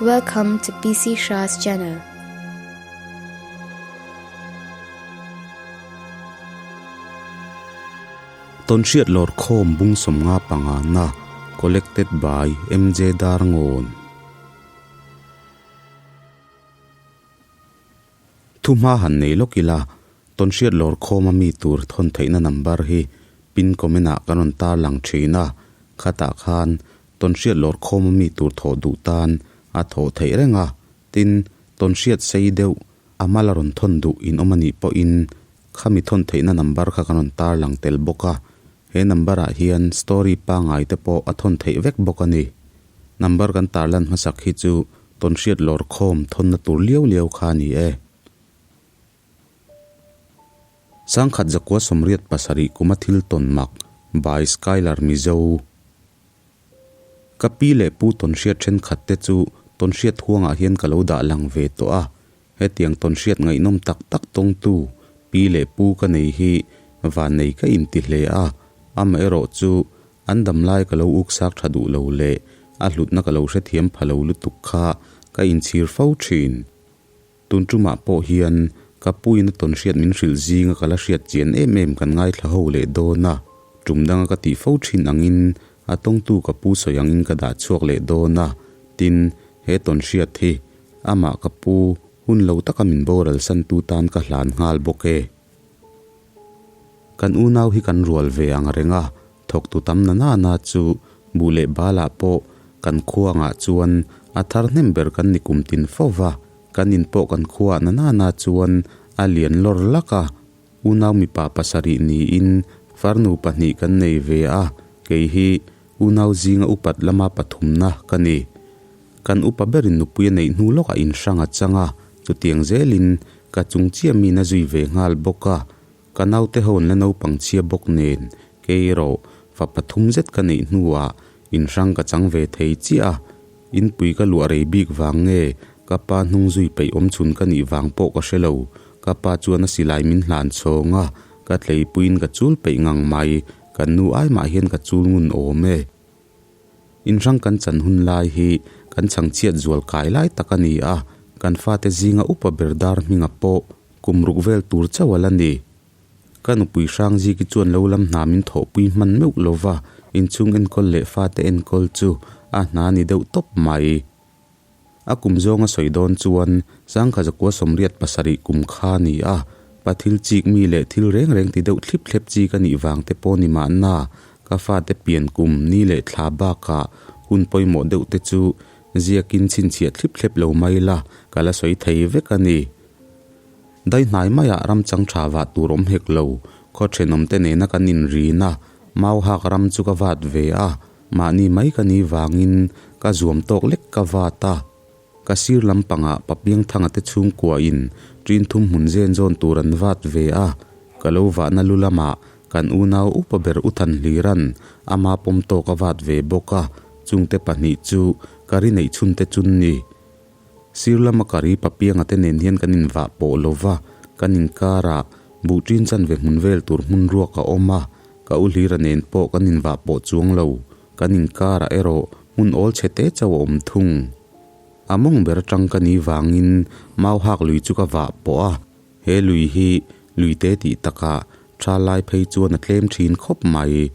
Welcome to PC Shah's channel. Tawnhriat lawrkhawm bung 55 na Collected by MJ Darngawn. Thuhma han nei lawk ila, tawnhriat lawrkhawm a mi tur thawn theihna number hi pin comment ah kan rawn tarlang thin a, khatah khan tawnhriat lawrkhawm a mi tur thawh duh tan a thawh theih reng a, tin, tawnhriat sei deuh a mal a rawn thawn duh in awm a nih pawhin khami thawn theihna number kha kan rawn tarlang tel bawk a, he number ah hian story pangngai te pawh a thawn theih vek bawk a ni. Number kan tarlan hmasak hi chu Tawnhriat lawrkhawm thawnna tur liau liau kha a ni e. Sangkhat zakua 87 kuma thil tawn mak by Skylar Mizo. Ka pi leh pu tawnhriat thenkhat te chu tawnhriat huangah hian ka lo dah lang ve tawh a, hetiang tawnhriat ngaihnawm tak tak tawngtu pi leh pu ka nei hi vannei ka inti hle a, amaherawh chu An damlai ka lo uksak tha duh lo leh a hlutna ka lo hrethiam pha lo lutuk kha ka inchhir fo thin. Tun tumah pawh hian ka puin a tawn hriat min hrilh zinga ka la hriat chian em em kan ngaithla ho leh dawn a, tum danga ka tih fo thin angin a tawngtu ka pu sawi angin ka dah chhuak leh dawn a, tin, he tawn hriat hi amah ka pu hun lo taka min boral santu tan ka hlan nghal bawk e. Kan unau hi kan rual ve ang reng a, thawktu tam na nana chu buh leh balah pawh kan khuangah chuan a thar hnem ber kan ni kum tin fo va, kan in pawh kan khuaah na nana chuan a lian lawr lak a, unau mipa pasarih niin farnu pahnih kan nei ve a, kei hi unau zinga upat lama pathumna ka ni. Kan upa berin nupui a neih hnu lawkah inhrang a chang a, chutiang zelin ka chung chiah min a zui ve nghal bawk a. Ka naute ho an la naupang chhia bawk nen, kei erawh fa pathum zet ka neih hnuah inhrang ka chang ve thei chiah a. Inpui ka luah rei bik vang nge ka pa hnung zui peih awm chhun ka nih vang pawh ka hre lo. Ka pa chuan a silai min hlan chhawng a, ka tleipuiin ka chul peih ngang mai, kan nu ai mah hian ka chul ngun awm e. Inhrang kan chan hun lai hi kan chhangchhiat zual kai lai tak a ni a, kan fate zinga upa ber dar hminga pawh kum ruk vel tur chauh a la ni. Ka nupui Hrangziki chuan lo lam hna min thawhpui hman meuh lo va, inchhung enkawl leh fate enkawl chu a hna ni deuh tawp mai. A kum zawnga sawi dawn chuan Sangkha zakua 87 kum kha a ni a, pa thil chik mi leh thil reng reng ti deuh thlip thlep chi ka nih vang te pawh ni mahna ka fate pian kum ni leh thla bakah hun pawimawh deuh te chu ziakin chhinchhiah thlip thlep lo mai la ka la sawi thei vek a ni. Dai hnai maiah ram chang tha vah tur awm hek lo, khaw thenawm te nena kan inrin a, mau hak ram chu ka vat ve a, Mahni mai ka ni vangin ka zuam tawk lek ka vat a, ka sir lampangah Papiangthanga te chhungkuain ṭin thum hmun zen zawn tur an vat ve a, ka lo vahna lu lamah kan unau upa ber u Thanhliran ama pawm tawk a vat ve bawk a, chungte pahnih chu ka ri neih chhun te chun ni. Sir lama ka ri Papianga te nen hian kan invah pawh lo va, kan inkarah buh ṭin chanve hmun vel tur hmun ruak a awm a, Ka u Hlira nen pawh kan invah pawh chuang lo, kan inkarah erawh hmun awl chhe te chauh a awm thung. A mawng ber atang ka ni vangin mau hak lui chu ka vah pawh a, he lui hi lui te tih takah tha lai phei chuan a tlem thin khawp mai.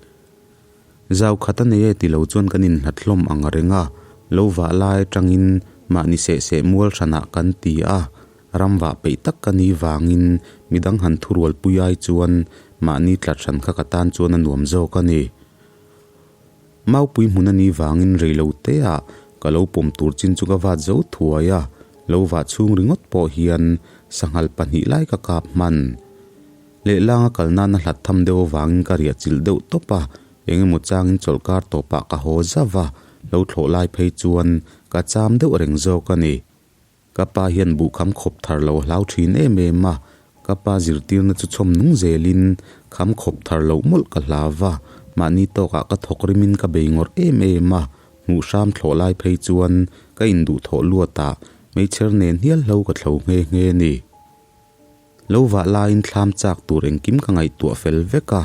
Zau khat a nei e ti lo chuan kan inhlat hlawm ang reng a, lo vah lai atangin mahni seh seh mual hranah kan ti a, Ram vah peih tak ka ni vangin midang han thurual pui ai chuan mahni tlat hran kha ka tan chuan a nuam zawk a ni. Maupui hmun a ni vangin rei lo te ah ka lo pawm tur chin chu ka vat zo thuai a, lo vah chhung ringawt pawh hian sanghal pahnih lai ka kap hman. Lehlanga kal nana hlat tham deuh avangin ka riah chilh deuh tawp a, eng emaw changin chawlhkar tawpah ka haw zauh a, lo thlawh lai phei chuan ka cham deuh reng zawk a ni. Ka pa hian buh kham khawp thar lo a hlau thin em em a, ka pa zirtirna chu chhawm nung zelin kham khawp thar loh mawlh ka hlau va, mahni tawkah ka thawk rimin ka bei ngawrh em em a, hmuh hram thlawh lai phei chuan ka induhthawh luatah meichher nen hial hlo ka thlo nghe nghe a ni. Lo vah laiin thlam chak tur engkim ka ngaihtuah fel vek a,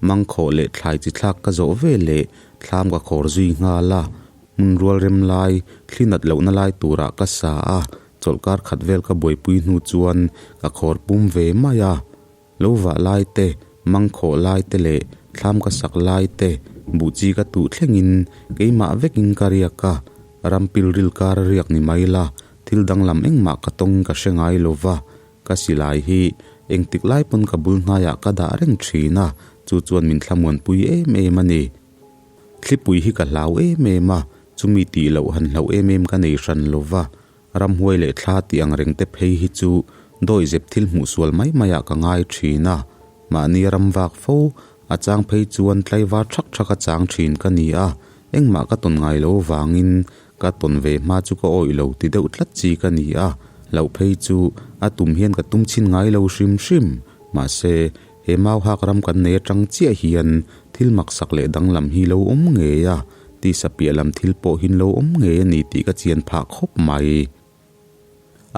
mangkhawh leh thlai chi thlak ka zawh ve leh thlam ka khawr zui nghal a. Hmun rual rem lai, thli nat lohna lai turah ka sa a, chawlhkar khat vel ka buaipui hnu chuan ka khawr pum ve mai a. Lo vah lai te, mang khawh lai te leh thlam ka sak lai te, buh chi ka tuh thlengin keimah vekin ka riak a, ram pilril kar a riak ni mai la, thil danglam engmah ka tawng ka hre ngai lo va, ka silai hi engtik lai pawn ka bul hnaiah ka dah reng thin a, chu chuan min thlamuanpui em em a ni. Thlipui hi ka hlau em em a, chumi tih loh han hlauh em em ka nei hran lo va, Ramhuai leh thla tih ang reng te phei hi chu dawihzep thil hmuh sual mai maiah ka ngai thin a, mahni ram vak fo a chang phei chuan tlaivar thak thak a chang thin ka ni a, engmah ka tawn ngai lo vangin ka tawn ve hma chu ka awih lo ti deuh tlat chi ka ni a, hlauh phei chu a tum hian ka tum chhin ngai lo hrim hrim. Mahse, he mauhak ram kan nei atang chiah hian thil maksak leh danglam hi lo awm ngei a, Tisa piah lam thil pawh hin lo awm ngei a ni tih ka chian phah khawp mai.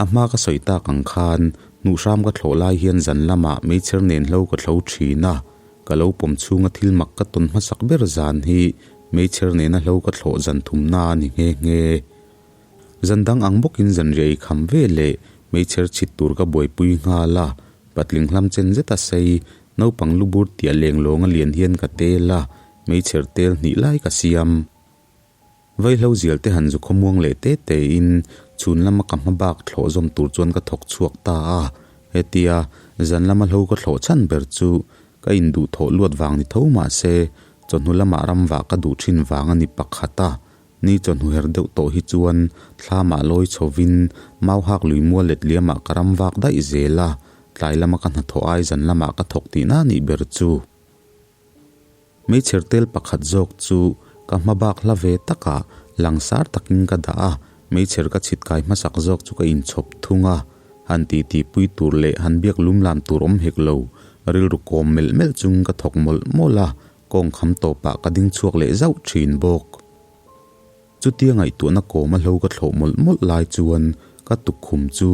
A hma ka sawi tak ang khan hnuhhram ka thlawh lai hian zan lamah meichher nen hlo ka thlo thin a, ka lo pawm chhunga thil mak ka tawn hmasak ber zan hi meichher nena hlo ka thlawh zan thumna a ni nghe nghe. Zan dang ang bawkin zan riai kham ve leh meichher chhit tur ka buaipui nghal a, patling hlam chen zeta sei naupang lubur tia leng lawnga lian hian ka tel a, Meichher tel hnih lai ka siam. Vaihlo zial te han zu khawmuang leh te te in chhun lama ka hma bak thlawh zawm tur chuan ka thawk chhuak ta a. Hetia zan lama hlo ka thlawh chhan ber chu ka induh thawh luat vang ni tho mah se chawhnu lamah ramvah ka duh thin vang a ni pakhat a. Ni chawhnu her deuh tawh hi chuan thlamah lawi chhovin mauhak lui mual let liamah ka ramvak daih zel a, tlai lama ka hnathawh ai zan lamah ka thawk tihna nih ber chu. Meichher tel pakhat zawk chu ka hma bak hla ve takah langsar takin ka dah a, meichher ka chhit kai hmasak zawk chu ka inchhawp thung a, han titipui tur leh han biak lum lam tur awm hek lo, rilru kawm melh melh chung ka thawk mawlh mawlh a, kawng kham tawpah ka ding chhuak leh zauh thin bawk. Chutia ngaihtuahna kawm a hlo ka thlawh mawlh mawlh lai chuan ka tukkhum chu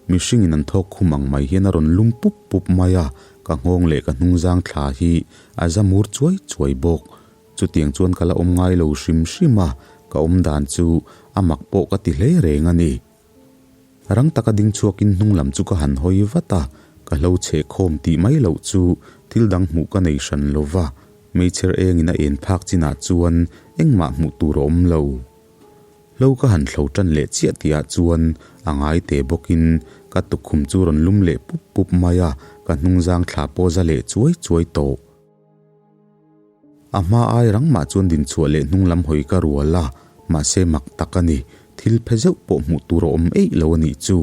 mihringin an thawk khum ang mai hian a rawn lum pup pup mai a, ka nghawng leh ka hnungzang thla hi a za mur chuai chuai bawk. Chutiang chuan ka la awm ngai lo hrim hrim a, ka awm dan chu a mak pawh ka ti hle reng a ni. Rang taka ding chhuakin hnung lam chu ka han hawi vat a, ka hlo chheh khawm tih mai loh chu thil dang hmuh ka nei hran lo va, meichher engin a en phak chinah chuan engmah hmuh tur a awm lo. Hlo ka han thlo tan leh chiah tihah chuan a ngai te bawkin ka tukkhum chu rawn lum leh pup pup mai a, ka hnungzang thla pawh za leh chuai chuai tawh. A hma ai rang mah chuan dinchhuah leh hnung lam hawi ka rual a, mahse mak tak a ni, thil phe zeuh pawh hmuh tur a awm eih lo a nih chu.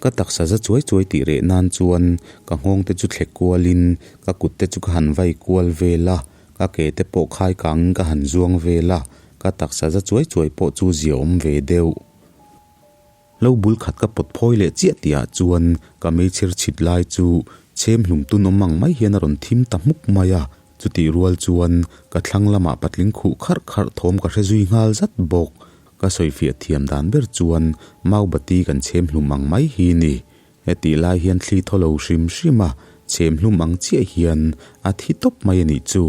Ka taksa za chuai chuai tih reh nan chuan ka nghawng te chu thlek kualin ka kut te chu ka han vai kual vel a, ka ke te pawh khai kangin ka han zuang vel a, ka taksa za chuai chuai pawh chu zia awm ve deuh. Lo bul khat ka pawt phawi leh chiah tihah chuan ka meichher chhit lai chu chhem hlum tun awm ang mai hian a rawn thim ta hmuk mai a, chutih rual chuan ka thlang lamah patling khuh kharh kharh thawm ka hre zui nghal zat bawk. Ka sawifiah thiam dan ber chuan maubati kan chhem hlum ang mai hi ni. Hetih lai hian thli thaw lo hrim hrim a, chhem hlum ang chiah hian a thi tawp mai a nih chu.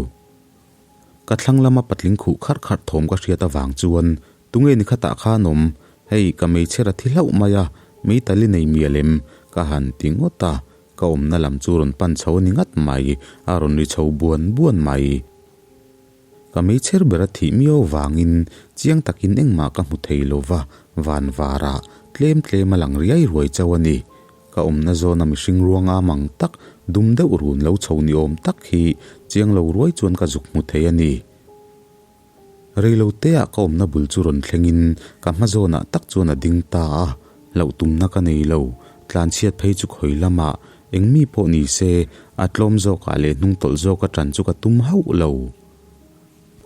Ka thlang lama patling khuh kharh kharh thawm ka hriat avang chuan Tunge ni khatah khan awm? Hei, ka meichher a thi hlauh mai a, meitali nei mial em? Ka han ti ngawt a, ka awmna lam chu rawn pan chho a ni ngat mai, a rawn ri chho buan buan mai. Ka meichher ber a thih miau vangin chiang takin engmah ka hmu thei lo va, van varah tlem tlem a lang riai ruai chauh a ni. Ka awmna zawna mihring ruang am ang tak, dum deuh run lo chho ni awm tak hi chiang lo ruai chuan ka zuk hmu thei a ni. Reilote ah ka awmna bul chu rawn thlengin ka hma zawnah tak chuan a ding ta a, hlauh tumna ka nei lo, tlanchhiat phei chu khawi lamah eng mi pawh ni se a tlawm zawkah leh hnung tawlh zawka ṭan chu ka tum hauh lo.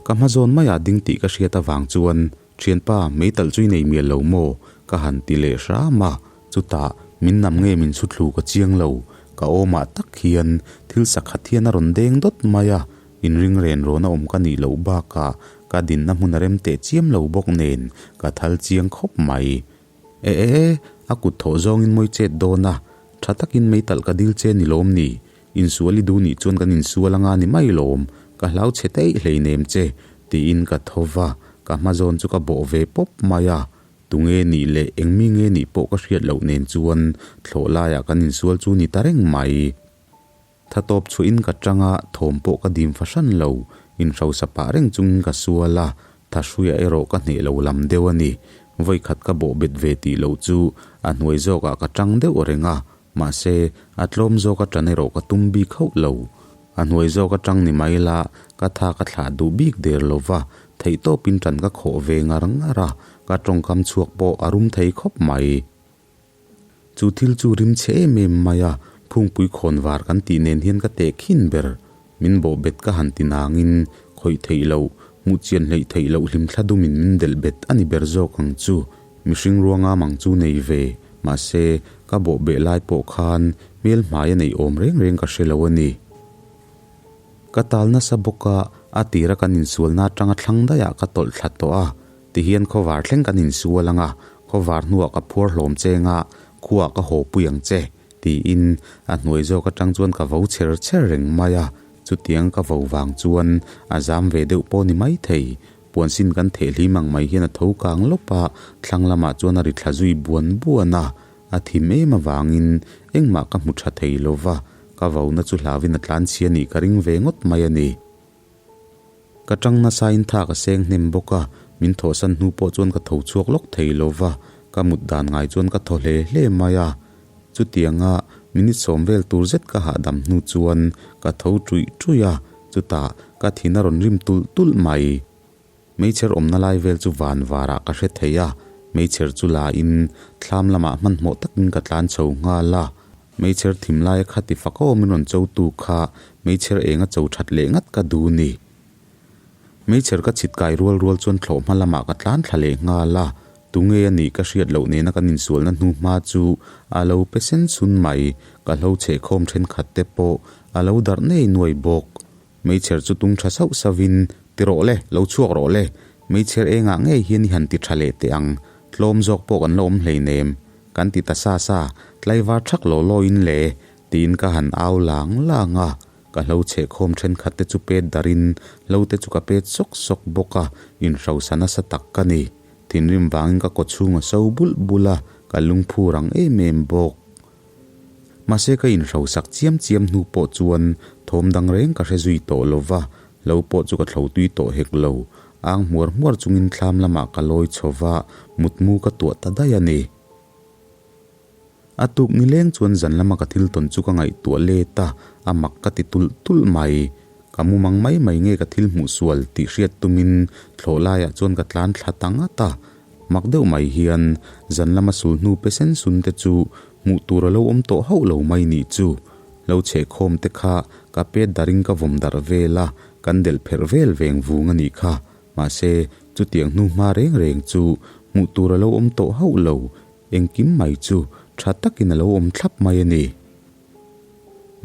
Ka hma zawn maiah ding tih ka hriat avang chuan Ṭhianpa, meitalh chu i nei mial lo maw? ka han ti leh hram a, chutah min nam nge min chhu thlu ka chiang lo, ka awmah tak hian thil sakhat hian a rawn deng dawt mai a, Inring ren rawn a awm ka nih loh bakah ka dinna hmun a rem teh chiam lo bawk nen ka thal chiang khawp mai. E e e, a kut thawh zawngin mawi chet dawn a, tha takin meitalh ka dil che ni lawm ni? Insual i duh nih chuan kan insual anga ni mai lawm, ka hlau chhe teih hleinem che, tiin ka tho va. ka hma zawn chu ka bawh ve pawp mai a. Tunge nih leh eng mi nge nih pawh ka hriat loh nen chuan thlawh laiah kan insual chu ni ta reng mai. Tha tawp chhuahin ka tang a, thawm pawh ka dim fahran lo. Inhrosa pah reng chungin ka sual a, tha hruia erawh ka hneh lo lam deuh a ni. Vawikhat ka bawh bet ve tih loh chu a hnuai zawkah ka tang deuh reng a, mahse a tlawm zawk atan erawh ka tum bik hauh lo. A hnuai zawk atang ni mai la, ka tha ka thlah duh bik der lo va, theihtawpin tan ka khawh ve ngar ngar a, ka tawngkam chhuak pawh a rum thei khawp mai. Chu thil chu rim chhe em em mai a, phungpui khawn var kan tih nen hian ka teh khin ber. Min bawh bet ka han ti nangin khawih theih loh, hmuh chian hleih theih loh hlim thla dumin min delh bet a ni ber zawk ang chu. Mihring ruanga mang chu nei ve, mahse ka bawh beh lai pawh khan hmel hmai a neih awm reng reng ka hre lo a ni. Ka tal nasa bawk a, a tira kan insualna atanga thlang daihah ka tawlh thla tawh a, Tihian khawvar thleng kan insual ang a, khawvar hnuah ka phuar hlawm che nga, khuaah ka haw pui ang che, tiin a hnuai zawk atang chuan ka vo cher cher reng mai a. Chutiang ka vo vang chuan a zam ve deuh pawh ni mai thei. Puansin kan theh hlim ang mai hian a tho kang lawp a, thlang lamah chuan a ri thla zui buan buan a. A thim em avangin engmah ka hmu tha thei lo va, ka vona chu hlauin a tlanchhia nih ka ring ve ngawt mai a ni. Ka tang nasain tha ka seng hnem bawk a, min thawhsan hnu pawh chuan ka tho chhuak lawk thei lo va, ka mut dan ngai chuan ka thaw hle hle mai a. Chutianga minute sawm vel tur zet ka hahdam hnu chuan ka tho ṭuih ṭuih a, chutah ka thin a rawn rim tulh tulh mai. Meichher awmna lai vel chu van varah ka hre thei a, meichher chu la in thlam lamah hmanhmawh takin ka tlan chho nghal a. Meichher thim laia kha ti fak awmin rawn cho tu kha meichher eng a cho that leh ngat ka duh ni. Meichher ka chhit kai rual rual chuan thlawh hma lamah ka tlan thla leh nghal a, tunge a nih ka hriat loh nena kan insualna hnu hma chu a lo pe sen sun mai, ka hlo chhehkhawm thenkhat te pawh a lo darh nei nuai bawk. Meichher chu tung tha sauh sauhin, Ti rawh le, lo chhuak rawh le, meichher engah ngei hian i han ti tha leh teh ang, tlawm zawk pawh kan la awm hleinem, kan ti ta sa sa, tlaivar thak law lawin le, tiin ka han au lang lang a, ka hlo chhehkhawm thenkhat te chu pet darin hlo te chu ka pet sawk sawk bawk a, inhrosa nasa tak ka ni. Thinrim vangin ka kawchhung a so bulh bulh a, ka lungphu rang em em bawk. Mahse ka inhrosak chiam chiam hnu pawh chuan thawm dang reng ka hre zui tawh lo va, lo pawh chu ka thlo tui tawh hek lo. Ang hmuar hmuar chungin thlam lamah ka lawi chho va, mutmu ka tuah ta daih a ni. A tuk nileng chuan zan lama ka thil tawn chu ka ngaihtuah let a, a mak ka ti tulh tulh mai. Ka mumang mai mai nge ka thil hmuh sual tih hriat tumin thlawh laiah chuan ka tlan thla ta ngat a. Mak deuh mai hian zan lama sulhnu pe sen sun te chu hmuh tur a lo awm tawh hauh lo mai nih chu. Lo chhehkhawm te kha ka pet darin ka vawm darh vel a, kan delh pherh vel veng vung a nih kha. Mahse, chutiang hnu hma reng reng chu hmuh tur a lo awm tawh hauh lo. Engkim mai chu tha takin a lo awm thlap mai a ni.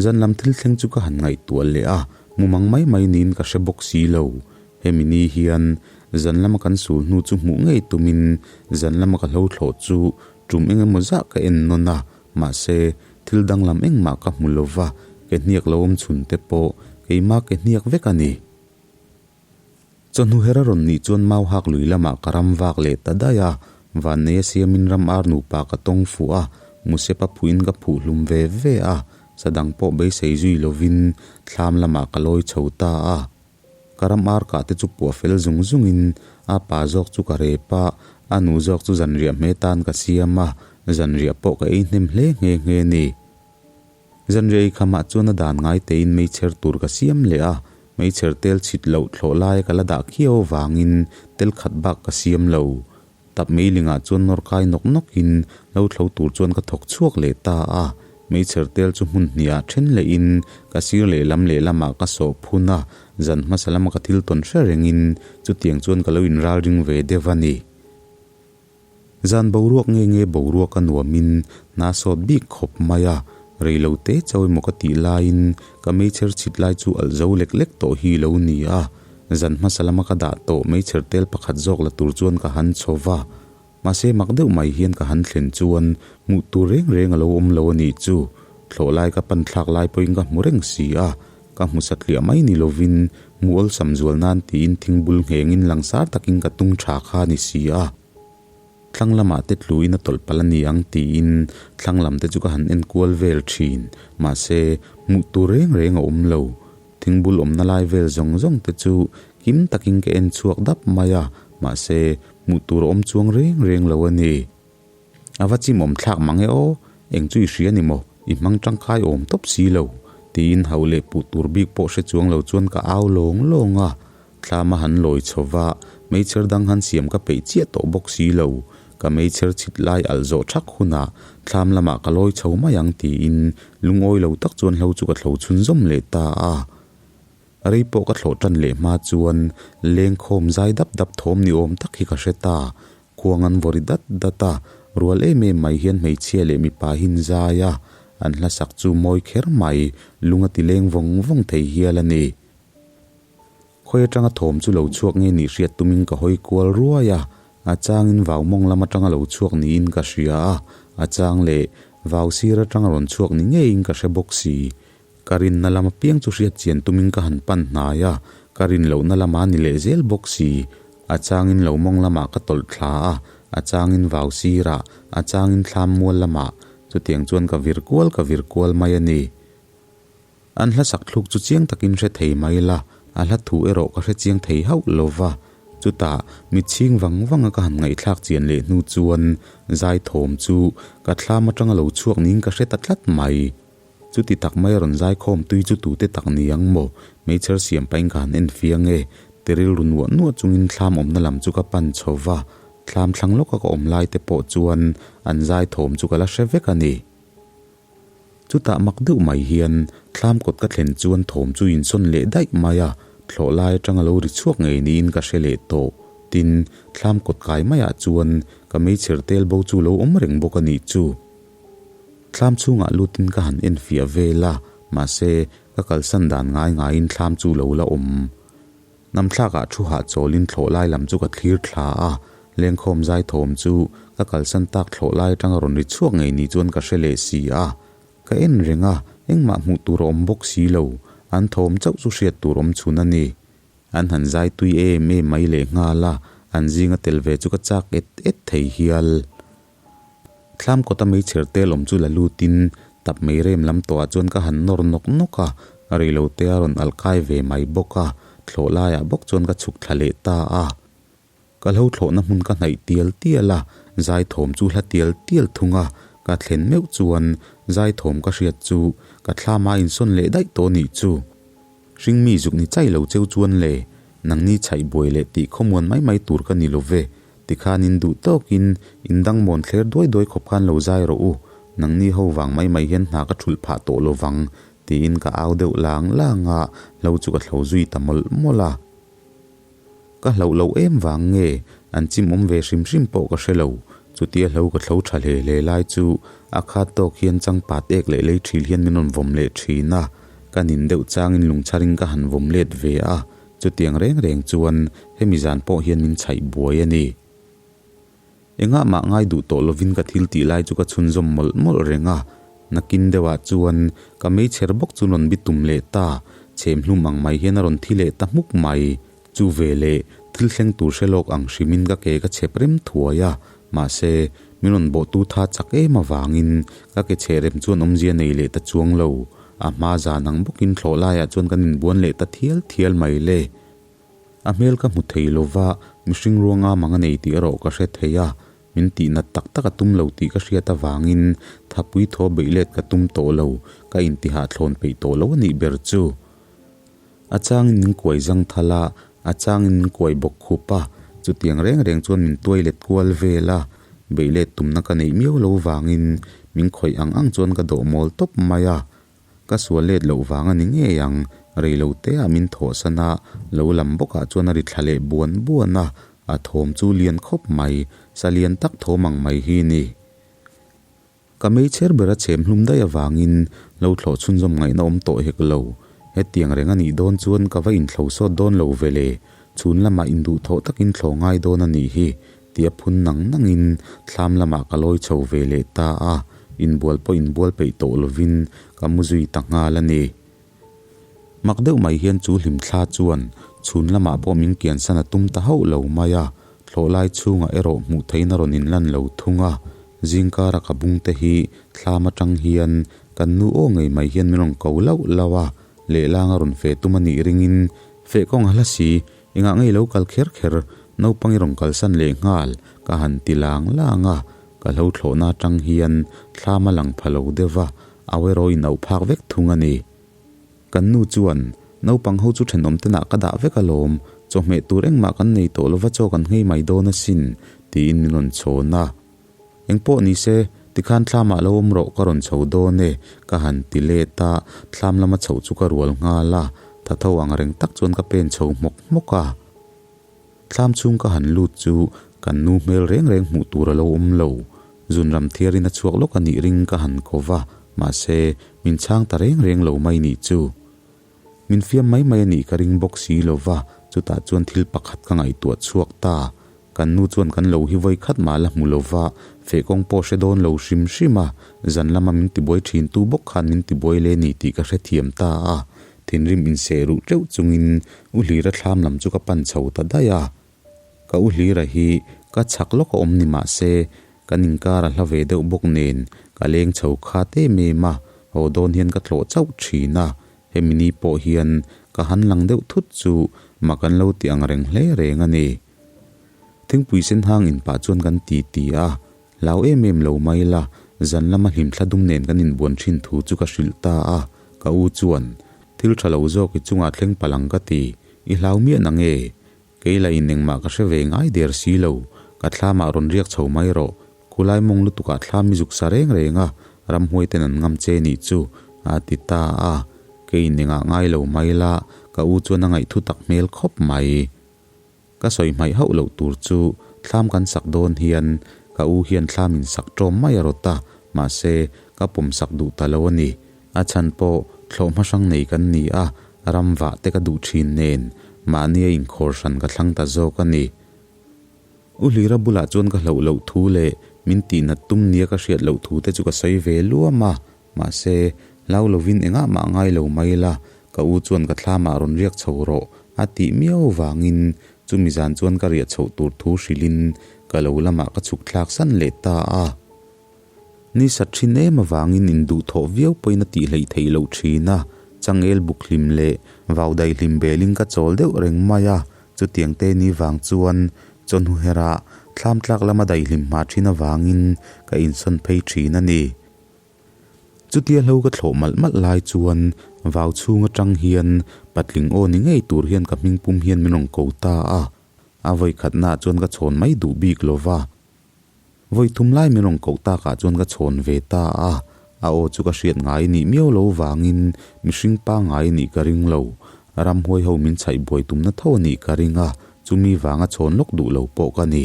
Zan lam thil thleng chu ka han ngaihtuah leh a, mumang mai mai niin ka hre bawk si lo. Hemi ni hian zan lama kan sul hnu chu hmuh ngei tumin zan lama ka hlo thlawh chu tum eng emaw zah ka en nawn a, mahse thil danglam engmah ka hmu lo va, ke hniak lo awm chhun te pawh keimah ke hniak vek a ni. Chawhnu her a rawn nih chuan mau hak lui lamah ka ram vak leh ta daih a, Vanneia siamin ram ar nupa ka tawng fuh a, Musepa phuin ka phuh hlum ve ve a, sadang pawh beisei zui lovin thlam lamah ka lawi chho ta a. Ka ram ar kah te chu puah fel zung zungin a pa zawk chu ka rep a, a nu zawk chu zanriah hme tan ka siam a, zanriah pawh ka ei hnem hle nghe nghe ni. Zanriah ei khamah chuan a dan ngai tein meichher tur ka siam leh a, meichher tel chhit loh thlawh lai ka la dah khiau avangin tel khat bak ka siam lo. Tap meilingah chuan nawr kai nawk nawkin lo thlo tur chuan ka thawk chhuak leh ta a, meichher tel chu hmun hniah then lehin ka sir lehlam lehlamah ka sawh phun a, zan hmasa lama ka thil tawn hre rengin chutiang chuan ka lo inralring ve deuh a ni. Zan boruak nge nge boruak a nuamin hna sawt bik khawp mai a, rei lo te chau emaw ka tih laiin ka meichher chhit lai chu alh zo lek lek tawh hi lo ni a, zan hmasa lama ka dah tawh meichher tel pakhat zawk la tur chuan ka han chho va, mahse mak deuh mai hian ka han thlen chuan hmuh tur reng reng a lo awm lo a nih chu, thlawh lai ka pan thlak lai pawhin ka hmu reng si a. Ka hmu satliah mai ni lovin hmu awlsam zual nan tiin thingbul nghengin langsar takin ka tung tha kha a ni si a. Thlang lamah te tluin a tawlh palh a ni ang tiin thlang lam te chu ka han en kual vel thin. Mahse, hmuh tur reng reng a awm lo. Thingbul awmna lai vel zawng zawng te chu kim takin ka en chhuak dap mai a, mahse, hmuh tur a awm chuang reng reng lo a ni. A va chimawm thlak mang e aw, eng chu i hria ni maw, i hmang tangkai awm tawp si lo, tiin hauh leh puh tur bik pawh hre chuang lo chuan ka au lawng lawng a. Tlama han lawi chho va, meichher dang han siam ka peih chiah tawh bawk si lo. Ka meichher chhit lai alh zawh thak hunah thlam lamah ka lawi chho mai ang tiin lungawi lo tak chuan hlo chu ka thlo chhunzawm leh ta a. Rei pawh ka thlawh tan leh hma chuan lengkhawm zai dap dap thawm ni awm tak hi ka hre ta. Khuang an vawri dat dat a, rual em em mai hian hmeichhia leh mipa hin zai a, an hlasak chu mawi kher mai, lung a ti leng vawng vawng thei hial a ni. Khawi atanga thawm chu lo chhuak nge nih hriat tumin ka hawi kual ruai a, a changin vau mawng lam atanga lo chhuak niin ka hria a, a chang leh vau sir atanga rawn chhuak ni ngeiin ka hre bawk si. Ka rinna lam apiang chu hriat chian tumin ka han pan hnai a, ka rin lohna lama ni leh zel bawk si. A changin lo mawng lamah ka tawlh thla a, a changin vau sirah, a changin thlam mual lamah, chutiang chuan ka vir kual ka vir kual mai a ni. An hla sak thluk chu chiang takin hre thei mai la, a hla thu erawh ka hre chiang thei hauh lo va. Chutah, mit chhing vang vanga ka han ngaihthlak chian leh hnu chuan zai thawm chu ka thlam atanga lo chhuak niin ka hre ta tlat mai. Chuti tak mai a rawn zai khawm tui chu tute tak ni ang maw? Meichher siam pahin ka han en fiang e. Ti rilru nuah nuah chungin thlam awmna lam chu ka pan chho va, thlam thlang lawka ka awm lai te pawh chuan an zai thawm chu ka la hre vek a ni. Chutah mak deuh mai hian thlam kawt ka thlen chuan thawm chu insawn leh daih mai a, thlawh lai atanga lo ri chhuak ngei niin ka hre leh tawh. Tin, thlam kawt kai maiah chuan ka meichher tel bo chu lo awm reng bawk a nih chu. Thlam chhungah lutin ka han en fiah vel a, mahse, ka kalsan dan ngai ngaiin thlam chu lo la awm. Namthlakah thu hahchawlin thlawh lai lam chu ka thlir thla a, lengkhawm zai thawm chu ka kalsan tak thlawh lai atanga rawn ri chhuak ngei ni chuan ka hre leh si a. Ka en reng a, engmah hmuh tur a awm bawk si lo, an thawm chauh chu hriat tur awm chhun a ni. An han zai tui em em mai leh nghal a, an zinga tel ve chu ka chak et et thei hial. Thlam kawta meichher te lawm chu la lutin tap mei rem lam tawhah chuan ka han nawr nawk nawk a, reilote a rawn alh kai ve mai bawk a, thlawh laiah bawk chuan ka chhuk thla leh ta a. Ka lo thlawhna hmun ka hnaih tial tial a, zaithawm chu hla tial tial thung a, ka thlen meuh chuan zaithawm ka hriat chu ka thlama insawn leh daih tawh nih chu. Hringmi zuk ni chai lo cheu chuan le, nangni chhaih buai leh tih khawmuan mai mai tur ka ni lo ve, tikhan in duh tawkin in dang mawn thler duai duai khawp khan lo zai rawh u, nangni ho vang mai mai hian hna ka thulh phah tawh lo vang, tiin ka au deuh lang lang a, hlo chu ka thlo zui ta mawlh mawlh a. Ka hlauh loh em vang nge an chim awm ve hrim hrim pawh ka hre lo, chutia hlo ka thlo tha hle hle lai chu a khat tawk hian changpat ek leh lei thil hian min rawn vawm leh thin a, ka nin deuh changin lungchharin ka han vawm let ve a, chutiang reng reng chuan hemi zan pawh hian min chhaih buai a ni. Engah mah ngai duh tawh lovin ka thil tih lai chu ka chhunzawm mawlh mawlh reng a, nakin deuhah chuan ka meichher bawk chu rawn bi tum leh ta, chhem hlum ang mai hian a rawn thi leh ta hmuk mai. Chu veleh thil thleng tur hre lawk ang hrimin ka ke ka chhep rem thuai a, mahse min rawn bawhtu tha chak em avangin ka ke chhe rem chuan awmzia nei leh ta chuang lo. A hma zan ang bawkin thlawh laiah chuan kan inbuan leh ta thial thial mai le. A hmel ka hmu thei lo va, mihring ruanga mang a nei tih erawh ka hre thei a, min tihnat tak tak a tum lo tih ka hriat avangin thapui thaw beih let ka tum tawh lo, ka intihah thlawn peih tawh lo a nih ber chu. A changin min kuai zang thal a, a changin min kuai bawk khup a, chutiang reng reng chuan min tuai let kual vel a, beih let tumna ka neih miau lo vangin min khawih ang ang chuan ka dawh mawl tawp mai a. Ka sual let loh vang a ni ngei ang, rei lo te ah min thawhsan a, lo lam bawk ah chuan a ri thla leh buan buan a, a thawm chu lian khawp mai, sa lian tak thawm ang mai hi ni. Ka meichher ber a chhem hlum daih avangin lo thlawh chhunzawm ngaihna awm tawh hek lo, hetiang reng a nih dawn chuan ka va inthlo sawt dawn lo ve le, chhun lamah induhthawh takin thlawh ngai dawn a nih hi, Tia phun nang nangin thlam lamah ka lawi chho ve leh ta a, inbual pawh inbual peih tawh lovin ka mu zui ta nghal a ni. Mak deuh mai hian chu hlimthla chuan chhun lamah pawh min kiansan a tum ta hauh lo mai a, thlawhlai chhungah erawh hmuh theihin a rawn inlan lo thung a. Zingkara ka bungte hi thlam atang hian kan nu aw ngei mai hian min rawn ko lauh lauh a, lehlang a rawn feh tum a nih ringin feh kawng a hla si, engah ngei lo kal kher kher, naupang i rawn kalsan leh nghal ka han ti lang lang a, ka hlo thlawhna atang hian thlam a lang pha lo deuh va, au erawh in auh phak vek thung a ni. Kan nu chuan, Naupang ho chu thenawm tenah ka dah vek alawm, chawhmeh tur engmah kan nei tawh lova chaw kan nghei mai dawn asin, tiin min rawn chhawn a. Engpawh ni se, tikhan thlamah lo awm rawh ka rawn chho dawn e, ka han ti let a, thlam lama chhoh chu ka rual nghal a, tha tho ang reng tak chuan ka pen chho hmawk hmawk a. Thlam chhung ka han lut chu kan nu hmel reng reng hmuh tur a lo awm lo. Zunram thiarin a chhuak lawk a nih ring ka han ko va, mahse, min chhang ta reng reng lo mai nih chu. Min fiam mai mai a nih ka ring bawk si lo va, chutah chuan thil pakhat ka ngaihtuah chhuak ta. Kan nu chuan kan lo hi vawi khat mah la hmu lo va, feh kawng pawh hre dawn lo hrim hrim a, zan lama min tibuai thin tu bawk khan min tibuai le ni tih ka hrethiam ta a. Thinrim inseh ruh teuh chungin U Hlira thlam lam chu ka pan chho ta daih a. Ka U Hlira hi ka chhak lawk a awm ni mah se, kan inkar a hla ve deuh bawk nen ka leng chho khat em em a, haw dawn hian ka tlawh chauh thin a. Hemi ni pawh hian ka han lang deuh thut chu mak an lo ti ang reng hle reng a ni. Thingpui sen hang in pah chuan kan ti ti a, hlau em em lo mai la, zan lama hlimthla dum nen kan inbuan thin thu chu ka hrilh ta a, ka u chuan, Thil tha lo zawk i chungah thleng palh ang ka ti, i hlau miah na nge? Kei la in engmah ka hre ve ngai der si lo, ka thlamah rawn riak chho mai rawh, khulai mawng lutukah thlam i zuk sa reng reng a, ramhuai ten an ngam che nih chu, a ti ta a, kei in engah ngai lo mai la, ka u chuan a ngaihthu tak hmel khawp mai. Ka sawi hmaih hauh loh tur chu thlam kan sak dawn hian ka u hian thlam in sak ṭawm mai a rawt a, mahse ka pawm sak duh ta lo a ni. A chhan pawh thlawh hmahrang nei kan ni a, ram vah te ka duh ṭhin nen mahni a inkhawr hran ka thlang ta zawk a ni. U Hlira bulah chuan ka hlauh loh thu leh min tihnat tum nia ka hriat loh thu te chu ka sawi ve luam a, Mahse, hlau lovin engah mah ngai lo mai la, ka u chuan ka thlamah rawn riak chho rawh a tih miau vangin chumi zan chuan ka riah chhoh tur thu hrilhin ka lo lamah ka chhuk thlak san leh ta a. Ni sat thin em avangin induhthawh viau pawhin a tih hleih theih loh thin a, changel buk hlim leh vau dai hlim belin ka chawl deuh reng mai a, chutiang te ni vang chuan chawhnu herah thlam tlak lama daihlim hma thin avangin ka insawn phei thin a ni. Chutia hlo ka thlawh malh malh lai chuan vau chhung atang hian patling aw ni ngei tur hian ka hming pum hian min rawn ko ta a, a vawi khatnaah chuan ka chhawn mai duh bik lo va. Vawi thum lai min rawn koh takah chuan ka chhawn ve ta a, a aw chu ka hriat ngai nih miau lo vangin mihring pangngai nih ka ring lo, ramhuai ho min chhaih buai tumna tho a nih ka ring a, chumi vanga chhawn lawk duh lo pawh ka ni.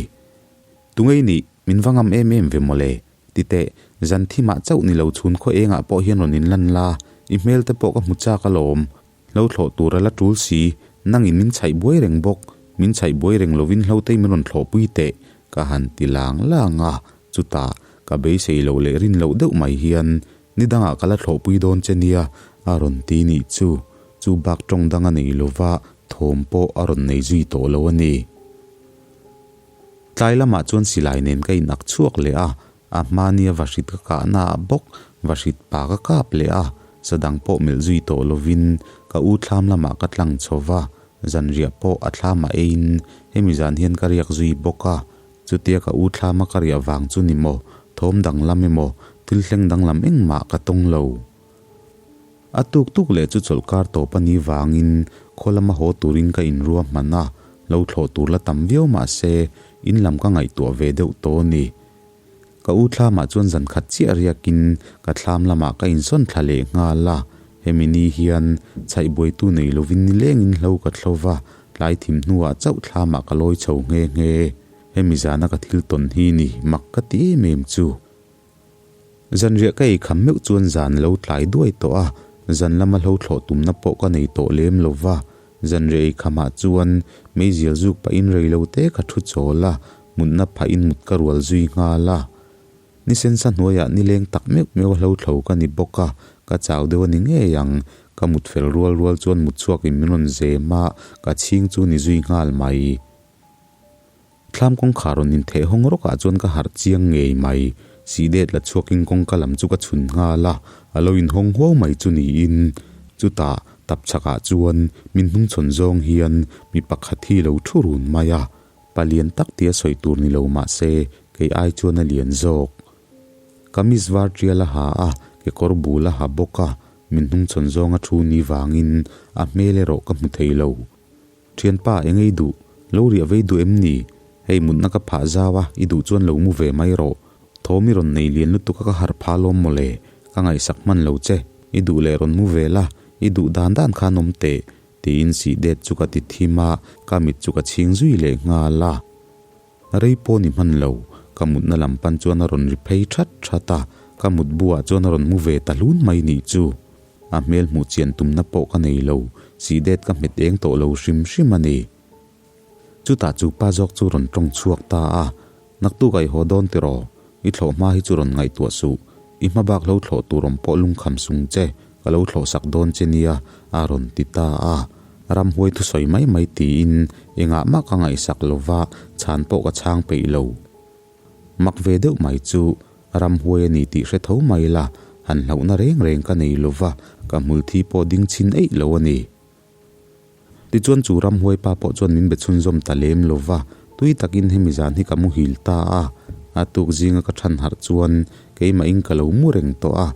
Tungei nih min va ngam em em ve mawle, Ti teh, zan thimah chauh ni lo chhun khaw engah pawh hian rawn inlan la, i hmel te pawh ka hmu chak alawm. Hlo thlawh tur a la tul si, nangin min chhaih buai reng bawk, min chhaih buai reng lovin hlo te min rawn thlawhpui teh, ka han ti lang lang a, chutah ka beisei loh leh rin loh deuh mai hian ni dangah ka la thlawhpui dawn che nia a rawn ti nih chu, chu bak tawng dang a nei lova thawm pawh a rawn nei zui tawh lo a ni. Tlai lamah chuan silai nen ka inak chhuak leh a, a hmania vahrit ka kahna ah bawk vahrit pa ka kap leh a, sadang pawh melh zui tawh lovin ka u thlam lamah ka tlang chho va, zanriah pawh a thlamah eiin hemi zan hian ka riak zui bawk a, chutia ka u thlama ka riah vang chu ni maw, thawm danglam emaw, thil thleng danglam engmah ka tawng lo. A tuk tuk leh chu chawlhkar tawp a nih vangin khaw lama haw turin ka inrua hman a, lo thlawh tur la tam viau mah se in lam ka ngaihtuah ve deuh tawh a ni. Ka u thlamah chuan zan khat chiah riakin ka thlam lamah ka insawn thla leh nghal a, hemi ni hian chhaih buaitu nei lovin nilengin hlo ka thlo va, tlai thim hnuah chauh thlamah ka lawi chho nghe nghe. Hemi zana ka thil tawn hi ni mak ka ti em em chu. Zanriah ka ei kham meuh chuan zan lo tlai duai tawh a, zan lama hlo thlawh tumna pawh ka nei tawh lem lo va. Zanriah ei khamah chuan meizial zuk pahin rei lo te ka thu chawl a, mutna phahin mut ka rual zui nghal a. Ni sensa hnuaiah nileng tak meuh meuh a hlo thlo ka ni bawk a, ka chau deuh a ni ngei ang. Ka mut fel rual rual chuan mut chhuakin min rawn zem a, ka chhing chu ni zui nghal mai. Thlam kawngkhar rawn intheh hawng rawkah chuan ka harh chiang ngei mai. Sihdet la chhuakin kawngka lam chu ka chhun nghal a, a lo inhawng huau mai chu niin. Chutah, tapchhakah chuan min hnungchhawn zawng hian mi pakhat hi lo thu run mai a. Palian tak tia sawi tur ni lo mah se, kei ai chuan a lian zawk. Kamis var tial a ha a, kekawr bul a ha bawk a, min hnungchhawn zawnga thu ni vangin a hmel erawh ka hmu thei lo. Thianpa, eng ei duh? Lo riah vei duh em ni? Hei mutna ka phah zau a, i duh chuan lo mu ve mai rawh. Thawm i rawn nei lian lutuk a ka harh phah lawm mawle, ka ngaihsak hman lo che. I duh leh rawn mu ve la, i duh dan dan khan awm teh, tiin sih det chu ka ti thim a, ka mit chu ka chhing zui leh nghal a. Rei pawh ni hman lo, ka mutna lam pan chuan a rawn ri phei that that a, ka mut buah chuan a rawn mu ve ta hlun mai nih chu. A hmel hmuh chian tumna pawh ka nei lo, sih det ka hmet eng tawh lo hrim hrim a ni. Chutah chu pa zawk chu rawn tawng chhuak ta a, Naktuk a i haw dawn tiraw? I thlawh hma hi chu rawn ngaihtuah suh. I hma bak lo thlawh tur awm pawh lungkham sung che, ka lo thlawh sak dawn che nia, a rawn ti ta a. Ramhuai thusawi mai mai tiin engah mah ka ngaihsak lova, chhan pawh ka chhang peih lo. Mak ve deuh mai chu ramhuai a ni tih hre tho mai la, han hlauhna reng reng ka nei lova, ka hmulthi pawh ding chhin eih lo a ni. Tichuan chu ramhuai pa pawh chuan min be chhunzawm ta lem lo va, tui takin hemi zan hi ka muhil ta a. A tuk zinga ka than harh chuan keimahin ka lo mu reng tawh a,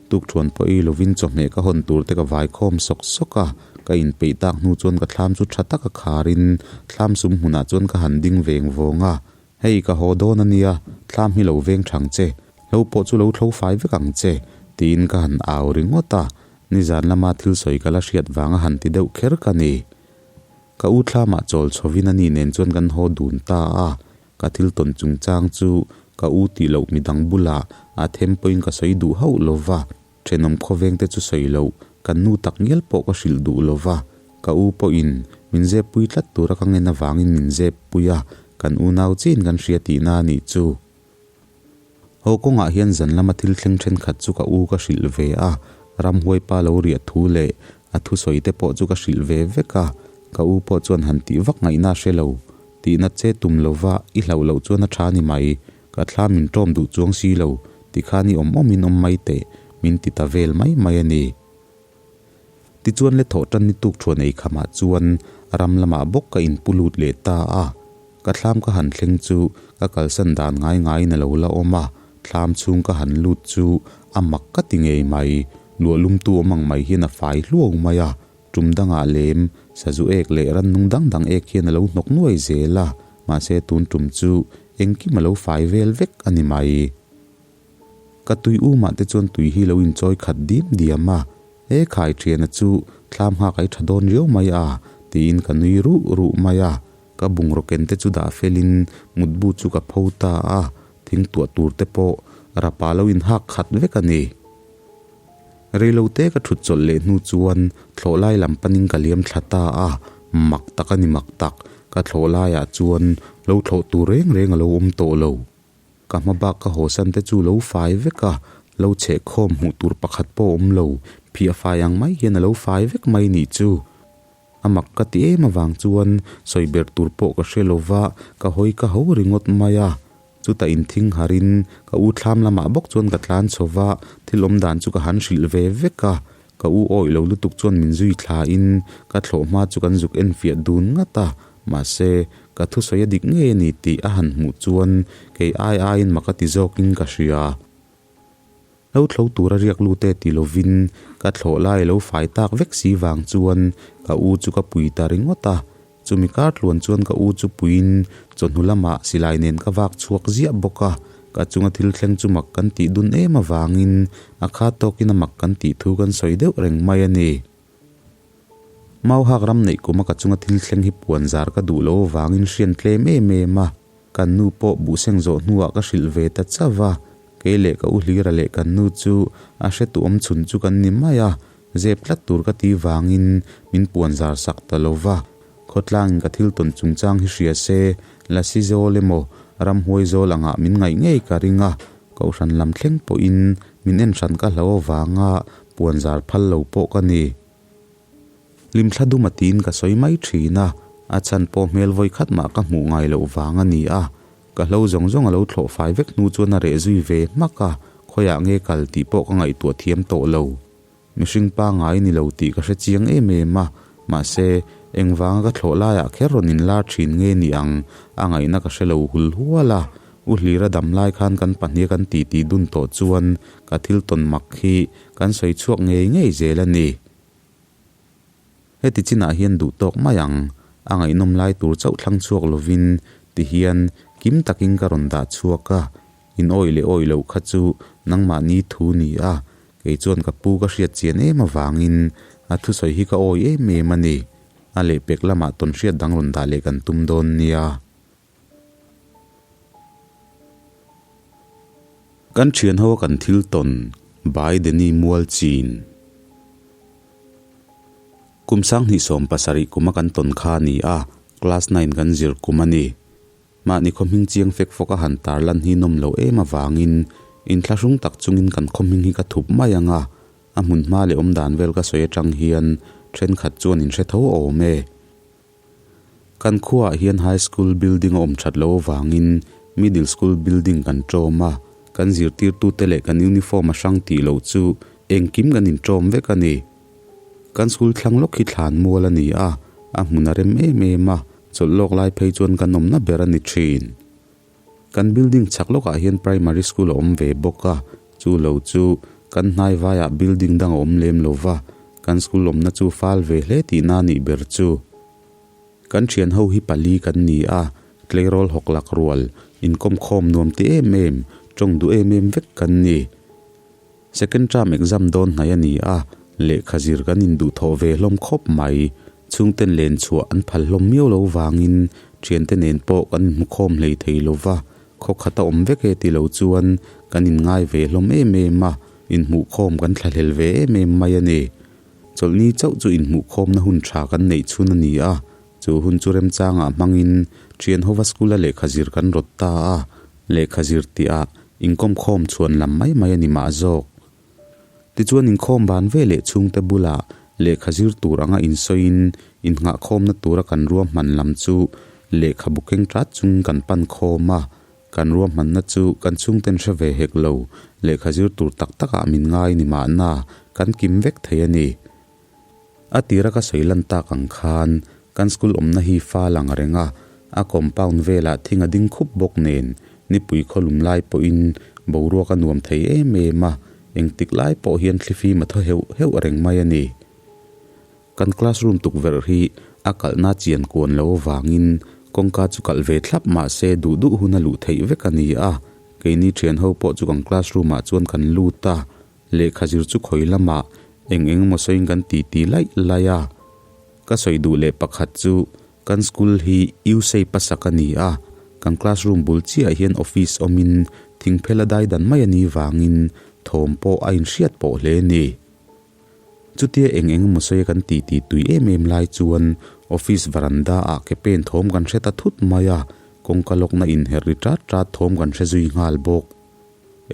tukthuan pawh ei lovin chawhmeh ka hawn tur te ka vai khawm sawk sawk a, ka inpeih tak hnu chuan ka thlam chu tha taka kharin thlam sum hmunah chuan ka han ding veng vawng a, Hei ka haw dawn a nia, thlam hi lo veng thang che, hlo pawh chu lo thlo fai vek ang che, tiin ka han au ringawt a, nizan lama thil sawi ka la hriat vang a han ti deuh kher ka ni. Ka u thlamah chawl chhovin a ni nen chuan kan haw dun ta a, ka thil tawn chungchang chu ka u tih loh midang bulah a them pawhin ka sawi duh hauh lo va, Thenawm khawveng te chu sawi loh, kan nu tak ngial pawh ka hrilh duh lo va, ka u pawhin min zep pui tlat tura ka ngen avangin min zep pui a, kan unau chiin kan hria tihna a nih chu. Haw kawngah hian zan lama thil thleng thenkhat chu ka u ka hrilh ve a, ramhuai pa lo riah thu leh a thusawi te pawh chu ka hrilh ve vek a, ka u pawh chuan han tih vak ngaihna a hre lo, tihna che tum lova i hlauh loh chuan a tha ni mai, Ka thla min ṭawm duh chuang si lo, tikhan i awm awmin awm mai teh, min ti ta vel mai mai a ni. Tichuan le thawh ṭan ni tuk ṭhuan ei khamah chuan ram lamah bawk ka inpu lut leh ta a. Ka thlam ka han thleng chu ka kalsan dan ngai ngaiin a lo la awm a, thlam chhung ka han lut chu a mak ka ti ngei mai, luah lumtu awm ang mai hian a fai hluau mai a, ṭum dangah lem, sazu ek leh rannung dang dang ek hian a lo hnawk nuai zel a, mahse tun ṭum chu Engkim a lo fai vel vek a ni mai. Ka tui umah te chuan tui hi lo inchawi khat diam diam a, He khai thiana chu thlam nghak ai tha dawn riau mai a, tiin ka nui ruh ruh mai a. Ka bungraw ken te chu dah felin mutbu chu ka pho ta a, thing tuah tur te pawh rapa lo inhak khat vek a ni. Reilote ka thut chawlh leh hnu chuan thlawh lai lam panin ka liam thla ta a, mak tak a ni mak tak, ka thlawh laiah chuan lo thlawh tur reng reng a lo awm tawh lo. Ka hma bak ka hawsan te chu lo fai vek a, lo chheh khawm hmuh tur pakhat pawh a awm lo, phiah fai ang mai hian a lo fai vek mai nih chu. A mak ka ti em avang chuan sawi ber tur pawh ka hre lo va, ka hawi ka ho ringawt mai a. Chutah inthing harin ka u thlam lamah bawk chuan ka tlan chho va, thil awm dan chu ka han hrilh ve vek a. Ka u awih lo lutuk chuan min zui thlain ka thlawh hma chu kan zuk enfiah dun ngat a, mahse, ka thusawi a dik ngei a ni tih a han hmuh chuan kei ai aiin mak a ti zawkin ka hria. Lo thlo tura riak lut e ti lovin ka thlawh lai lo fai tak vek si vang chuan ka u chu ka pui ta ringawt a. Chumi kar tluan chuan ka u chu puiin chawhnu lamah silai nen ka vak chhuak ziah bawk a. Ka chunga thil thleng chu mak kan tih dun em avangin a kha tawkin a mak kan tih thu kan sawi deuh reng mai a ni. Mauhak ram neih kuma ka chunga thil thleng hi puan zar ka duh lo avangin hrian tlem em em a. Kan nu pawh buhseng zawh hnuah ka hrilh ve ta chauh a, kei leh ka u Hlira leh kan nu chu a hretu awm chhun chu kan ni mai a, zep tlat tur ka ti vangin min puan zar sak ta lo va. Khawtlangin ka thil tawn chungchang hi hria se, Lasi zawl emaw ramhuai zawl angah min ngaih ngei ka ring a, Kohhran lam thleng pawhin min en hran ka hlo avanga puan zar phal lo pawh ka ni. Hlimthla duma tiin ka sawi mai thin a, a chhan pawh hmel vawi khat mah ka hmuh ngai loh vang a ni a. Ka hlo zawng zawng a lo thlawh fai vek hnu chuan a reh zui ve hmak a, khawiah nge kal tih pawh ka ngaihtuah thiam tawh lo. Mihring pangngai ni lo tih ka hre chiang em em a, mahse, engvanga ka thlawh laiah kher rawn inlar thin nge ni ang a ngaihna ka hre lo hul hual a. U Hlira dam lai khan kan pahnih kan titi dun tawh chuan ka thil tawn mak hi kan sawi chhuak ngei ngei zel a ni. Heti chinah hian duh tawk mai ang, a ngaihnawm lai tur chauh thlang chhuak lovin ti hian kim takin ka rawn dah chhuak a, in awih leh awih loh kha chu nangmahni thu ni a, kei chuan ka pu ka hriat chian em avangin a thusawi hi ka awih em em a ni. A lehpek lamah tawnhriat dang rawn dah leh kan tum dawn nia. Kan thian ho a kan thil tawn Bai Deni Mual Chin. Kum 2017 kum a kan tawn kha a ni a, class nine kan zir kum a ni. Mahni khaw hming chiang fek fawk a han tar lan hi nawm lo em avangin inthlahrung tak chungin kan khaw hming hi ka thup mai ang a, a hmun hma leh awm dan vel ka sawi atang hian thenkhat chuan in hre tho awm e. Kan khuaah hian High School building a awm that loh avangin Middle School building kan ṭawm a, kan zirtirtute leh kan uniform a hrang tih loh chu engkim kan inṭawm vek a ni. Kan school thlang lawk hi thlan mual a ni a, a hmun a rem em em a, chawlh lawk lai phei chuan kan awmna ber a ni ṭhin. Kan building chhak lawkah hian Primary School a awm ve bawk a, chu lo chu kan hnai vaiah building dang a awm lem lo va, kan school awmna chu fal ve hle tihna a nih ber chu. Kan thian ho hi pali kan ni a, tleirawl hawk lak rual, inkawm khawm nuam ti em em, tawng duh em em vek kan ni. Second term exam dawn hnai a ni a, lehkha zir kan induhthawh ve hlawm khawp mai. Chhungten len chhuah an phal hlawm miau lo vangin thiante nen pawh kan inhmu khawm hlei thei lo va, khaw khat a awm vek e ti lo chuan kan inngai ve hlawm em em a, inhmuh khawm kan thlahlel ve em em mai a ni. Chawlhni chauh chu inhmuh khawmna hun tha kan neih chhun a ni a, chu hun chu remchangah hmangin thian hova school-a lehkha zir kan rawt ta a, lehkha zir tihah inkawm khawm chhuan lam mai mai a ni mah zawk. Tichuan inkhawm ban ve leh chhungte bulah lehkha zir tur anga insawiin innghahkhawmna tura kan ruahman lam chu lehkhabu keng tat chung kan pan khawm a, kan ruahmanna chu kan chhungten hre ve hek lo, lehkha zir tur tak takah min ngai ni mahna kan kim vek thei a ni. A tira ka sawi lan tak ang khan kan school awmna hi fa lang reng a, a compound velah thing a ding khup bawk nen nipui khawlum lai pawhin boruak a nuam thei em em a, engtik lai pawh hian thlifim a thaw heuh heuh reng mai a ni. Kan classroom tukverh hi a kalhna chian kuan lo avangin kawngka chu kalh ve thlap mah se duh duh hun a luh theih vek a ni a, keini thian ho pawh chu kan classroom ah chuan kan lut a, Lehkha zir chu khawi lamah eng eng emaw sawiin kan ti ti laih laih a. Ka sawi duh leh pakhat chu kan school hi U-shape a sak a ni a, kan classroom bul chiah hian office awmin thingphel a dai dan mai a ni vangin thawm pawh a inhriat pawh hle a ni. Chutia eng eng emaw sawi a kan ti ti tui em em lai chuan office varanda ah ke pen thawm kan hre ta thut mai a, kawngka lawkna inherh ri tat tat thawm kan hre zui nghal bawk.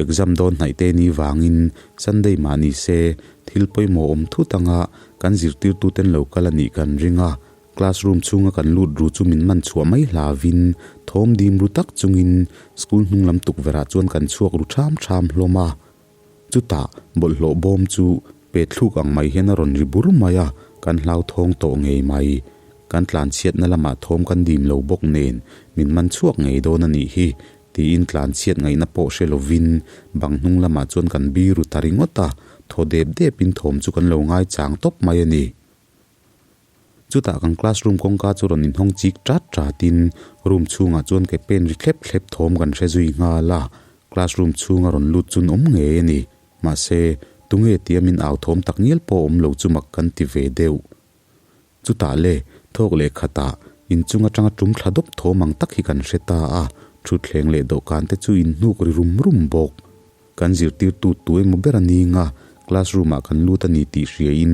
Exam dawn hnaih te ni vangin Sunday mah ni se thil pawimawh awm thut anga kan zirtirtuten lo kal a nih kan ring a, classroom chhunga kan lut ru chu min man chhuah mai hlavin thawm dim ru tak chungin school hnung lam tukverh ah chuan kan chhuak ru ṭham ṭham hlawm a. Chutah bawlhhlawh bawm chu pe thluk ang mai hian a rawn ri bur mai a, kan hlauthawng tawh ngei mai. Kan tlanchhiatna lamah thawm kan dim lo bawk nen min man chhuak ngei dawn a nih hi Tiin tlanchhiat ngaihna pawh hre lovin bang hnung lamah chuan kan biru ta ringawt a, thaw dep depin thawm chu kan lo ngaichang tawp mai a ni. Chutah kan classroom kawngka chu rawn inhawng chik ṭat ṭatin room chhungah chuan ke pen ri thlep thlep thawm kan hre zui nghal a, classroom chhunga rawn lut chun awm ngei a ni. Mahse, tunge tia min au thawm tak ngial pawh awm lo chu mak kan ti ve deuh. Chutah le, thawk leh khatah, inchung atanga tum thla dawp thawm ang tak hi kan hre ta a, thutthleng leh dawhkan te chu inhnuk ri rum rum bawk. Kan zirtirtu tu emaw ber a ning a, classroom ah kan lut a ni tih hriain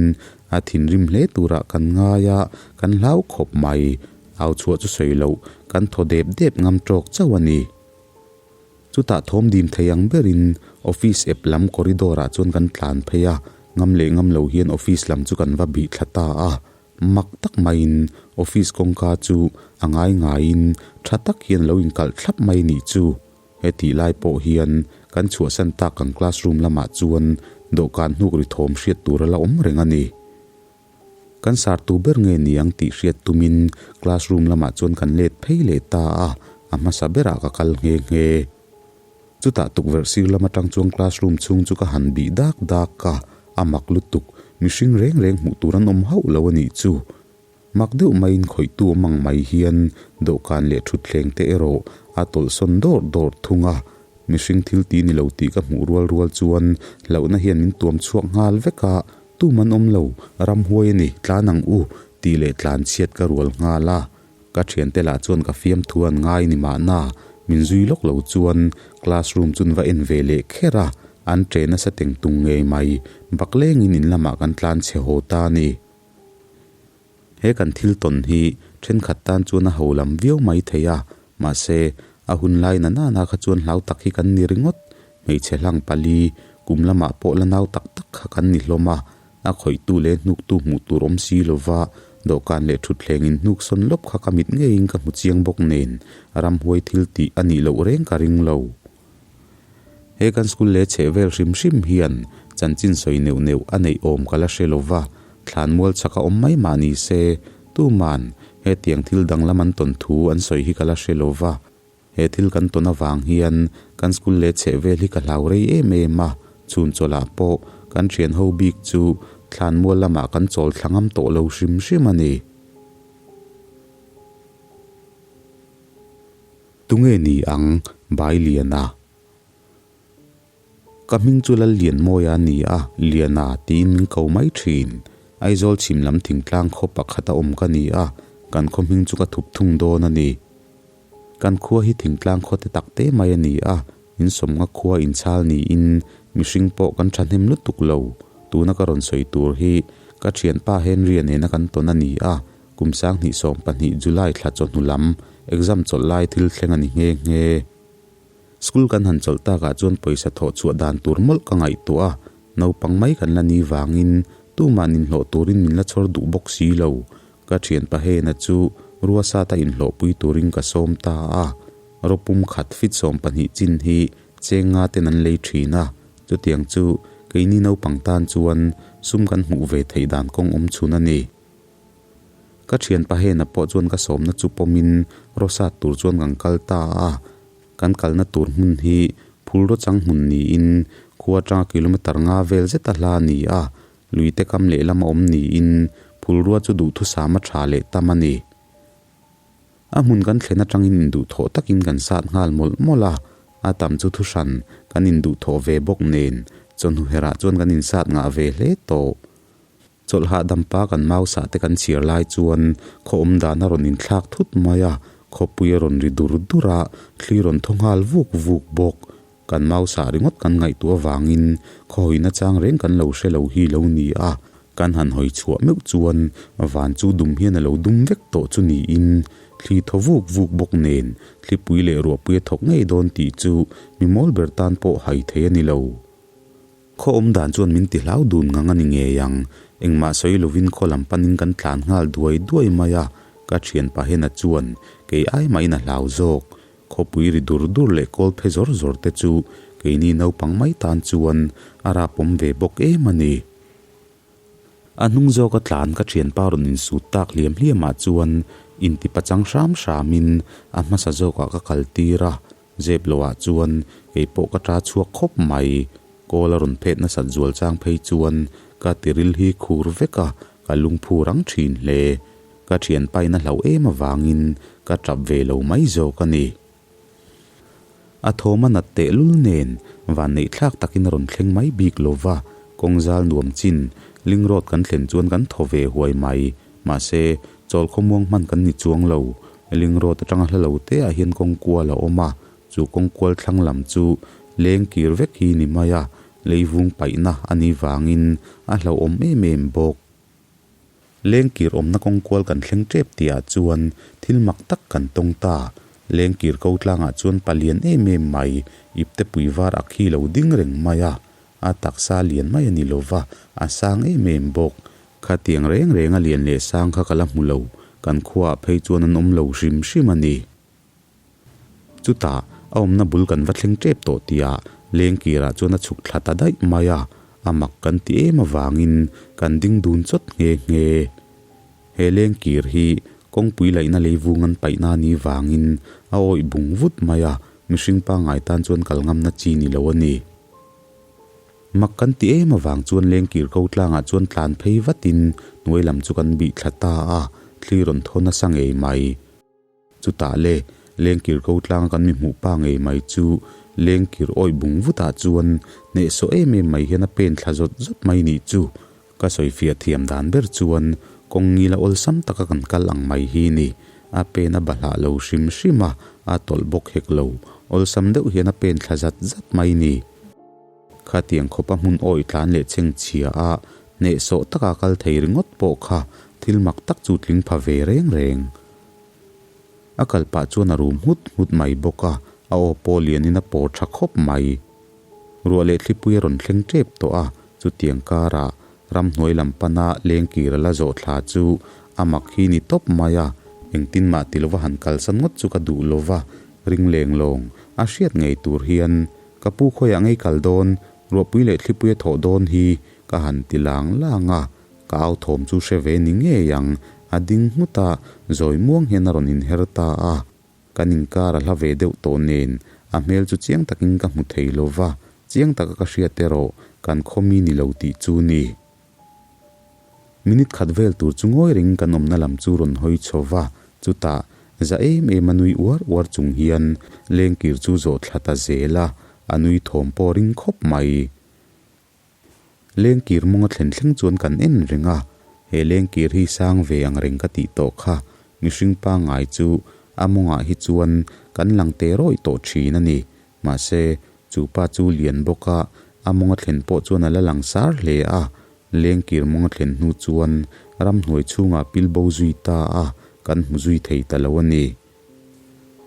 a thinrim hle turah kan ngai a, kan hlau khawp mai. Au chhuah chu sawi loh, kan thaw dep dep ngam tawk chauh a ni. Chutah thawm dim thei ang berin office ep lam corridor ah chuan kan tlan phei a, ngam leh ngam lo hian office lam chu kan va bih thla ta a. Mak tak maiin office kawngka chu a ngai ngaiin tha tak hian a lo inkalh thlap mai nih chu. Hetih lai pawh hian kan chhuahsan tak kan classroom lamah chuan dawhkan hnuk ri thawm hriat tur a la awm reng a ni. Kan sartu ber nge ni ang tih hriat tumin classroom lamah chuan kan let phei leh ta a, a hmasa berah ka kal nghe nghe. Chutah tukverh sir lam atang chuan classroom chhung chu ka han bih dak dak a, a mak lutuk, mihring reng reng hmuh tur an awm hauh lo a nih chu. Mak deuh maiin khawihtu awm ang mai hian dawhkan leh thutthleng te erawh a tawlhsawn dawr dawr thung a, mihring thil ti ni lo tih ka hmuh rual rual chuan hlauhna hian min tuam chhuak nghal vek a, Tum an awm lo, ramhuai a ni, tlan ang u, tih leh tlan chhiat ka rual nghal a. Ka thiante lah chuan ka fiamthu an ngai ni mahna, min zui lawk lo chuan classroom chun va en ve leh kher a, an ṭe nasa teng tung ngei mai, baklengin in lamah kan tlan chhe haw ta a ni. He kan thil tawn hi thenkhat tan chuan a ho lam viau mai thei a, mahse, a hun lai na nana kha chuan hlau tak hi kan ni ringawt. Hmeichhe hlang pali kum lamah pawh la nau tak tak kha kan ni hlawm a, a khawihtu leh hnuktu hmuh tur awm si lova dawhkan leh thutthleng in hnuk sawn lawp kha ka mit ngeiin ka hmu chiang bawk nen ramhuai thil tih a nih loh reng ka ring lo. He kan school leh chheh vel hrim hrim hian chanchin sawi neuh neuh a neih awm ka la hre lo va, thlanmual chak a awm mai mah ni se, tuman hetiang thil danglam an tawn thu an sawi hi ka la hre lo va. He thil kan tawn avang hian kan school leh chheh vel hi ka hlau rei em em a, chhun chawlhah pawh kan thian ho bik chu thlanmual lamah kan chawl thla ngam tawh lo hrim hrim a ni. Tunge ni ang Bai Liana? Ka hming chu Lal Lianmawia a ni a, Liana tiin min ko mai thin. Aizawl chhim lam thingtlang khaw pakhat a awm ka ni a, kan khaw hming chu ka thup thung dawn a ni. Kan khua hi thingtlang khaw te tak te mai a ni a, in sawmnga khua inchhal niin mihring pawh kan thahnem lutuk lo. Tuna ka rawn sawi tur hi ka thianpa Henry-a nena kan tawn a ni a, Kum 2012 July thla chawhnu lam exam chawlh lai thil thleng a ni nghe nghe. School kan han chawlh takah chuan pawisa thawh chhuah dan tur mawlh ka ngaihtuah a, naupang mai kan la ni vangin tuma'n inhlawh turin min la chhawr duh bawk si lo. Ka thianpa Hena chu Ruasata inhlawhpui turin ka sawm ta a, rawpum khat fit 12 chin hi cheng nga ten an lei thin a, chutiang chu keini naupang tan chuan sum kan hmuh ve theih dan kawng awm chhun a ni. Ka thian pahena pawh chuan ka sawmna chu pawmin Rosat tur chuan kan kal ta a, kan kalna tur hmun hi Phulraw chang hmun niin khua atanga kilometre nga vel zeta hla a ni a, luite kam lehlam a awm niin Phulrua chu duhthusam a tha leh tam a ni. A hmun kan thlen atangin induhthawh takin kan sat nghal mawlh mawlh a, a tam chu thuhran kan induhthawh ve bawk nen chawhnu herah chuan kan insat ngah ve hle tawh. Chawlh hahdam pa kan mausa te kan chhiar lai chuan khaw awm dan a rawn inthlak thut mai a, khawpui a rawn ri dur dur a, thli rawn thaw nghal vuk vuk bawk. Kan mausa ringawt kan ngaihtuah avangin khaw hawina chang reng kan lo hre lo hi lo ni a, kan han hawi chhuah meuh chuan van chu dum hian a lo dum vek tawh chu niin thli thaw vuk vuk bawk nen thlipui leh ruahpui a thawk ngei dawn tih chu mi mawl ber tan pawh hai thei a ni lo. Khaw awm dan chuan min ti hlau dun ngang a ni ngei ang. Engmah sawi lovin khaw lam panin kan tlan nghal duai duai mai a, ka thian pahena chuan kei ai mahin a hlau zawk. Khawpui ri dur dur leh kawl phe zawr zawr te chu keini naupang mai tan chuan a rapawm ve bawk em a ni. A hnung zawka tlan ka thianpa rawn insut tak hliam hliamah chuan inti pachang hram hramin a hmasa zawkah ka kal tir a, Zep loah chuan kei pawh ka ta chhuak khawp mai. Kawl a rawn phet nasat zual chang phei chuan ka tiril hi khur vek a, ka lungphu rang thin hle. Ka thianpain a hlauh em avangin ka tap ve lo mai zawk a ni. A thawm a nat tehlul nen vanneih thlak takin a rawn thleng mai bik lo va, kawng zal nuam chin ling road kan thlen chuan kan thaw ve huai mai. Mahse, chawl khawmuang hman kan ni chuang lo. Ling road atanga hla lo te ah hian kawng kual a awm a, chu kawng kual thlang lam chu leng kir vek hi ni mai a, leivung paihna a nih vangin a hlauhawm em em bawk. Leng kir awmna kawng kual kan thleng tep tih ah chuan thil mak tak kan tawng ta. Leng kir ko tlangah chuan palian em em mai, ipte pui var ak hi lo ding reng mai a, a taksa lian mai a ni lova, a sang em em bawk. Khatiang reng reng a lian leh sang kha ka la hmu lo, kan khuaah phei chuan an awm lo hrim hrim a ni. Chutah, a awmna bul kan va thleng tep tawh tihah lengkirah chuan a chhuk thla ta daih mai a, a mak kan ti em avangin kan ding dun chawt nghe nghe. He lengkir hi kawngpui laihna leivung an paihna ni vangin a awih bung vut mai a, mihring pangngai tan chuan kal ngamna chi ni lo a ni. Mak kan ti em avang chuan lengkir ko tlangah chuan tlan phei vatin hnuai lam chu kan bih thla ta a, thli rawn thaw nasa ngei mai. Chutah le, lengkir ko tlanga kan mi hmuh pa ngei mai chu lengkir awih bung vutah chuan hnehsawh em em mai hian a pen thla zawt zawt mai nih chu. Ka sawifiah thiam dan ber chuan kawng ngila awlsam taka kan kal ang mai hi ni. A pen a bahlah lo hrim hrim a, a tawlh bawk hek lo. Awlsam deuh hian a pen thla zat zat mai ni. Khatiang khawpa hmun awih tlan leh chhengchhia a hnehsawh taka kal thei ringawt pawh kha thil mak tak chu tling pha ve reng reng. A kal pah chuan a rum nghut nghut mai bawk a, a aw pawh lianin a pawr tha khawp mai. Ruah leh thlipui a rawn thleng tep tawh a, chutiang karah ramhnuai lam pana lengkir a la zawh thla chu a mak hi ni tawp mai a, engtin mah ti lova han kalsan ngawt chu ka duh lova, ring leng lawng a hriat ngei tur hian ka pu khawiah ngei kal dawn, ruahpui leh thlipui a thawh dawn hi ka han ti lang lang a, Ka au thawm chu hre ve ni ngei ang, a ding nghut a, zawi muang hian a rawn inher ta a. Kan inkar a hla ve deuh tawh nen, a hmel chu chiang takin ka hmu thei lo va, chiang taka ka hriat erawh kan khawmi ni lo tih chu ni. Minute khat vel tur chu ngawi rengin kan awmna lam chu rawn hawi chho va, chutah za em em a nui uar uar chung hian lengkir chu zawh thla ta zel a, a nui thawm pawh ring khawp mai. Lengkir mawnga thlen thleng chuan kan en reng a, he lengkir hi sang ve ang reng ka tih tawh kha, mihring pangngai chu a mawngah hi chuan kan lang te rawih tawh thin a ni. Mahse, chu pa chu lian bawk a, a mawnga thlen pawh chuan a la lang sar hle a. Lengkir mawnga thlen hnu chuan ramhnuai chhungah pil bo zui ta a, kan hmu zui thei ta lo a ni.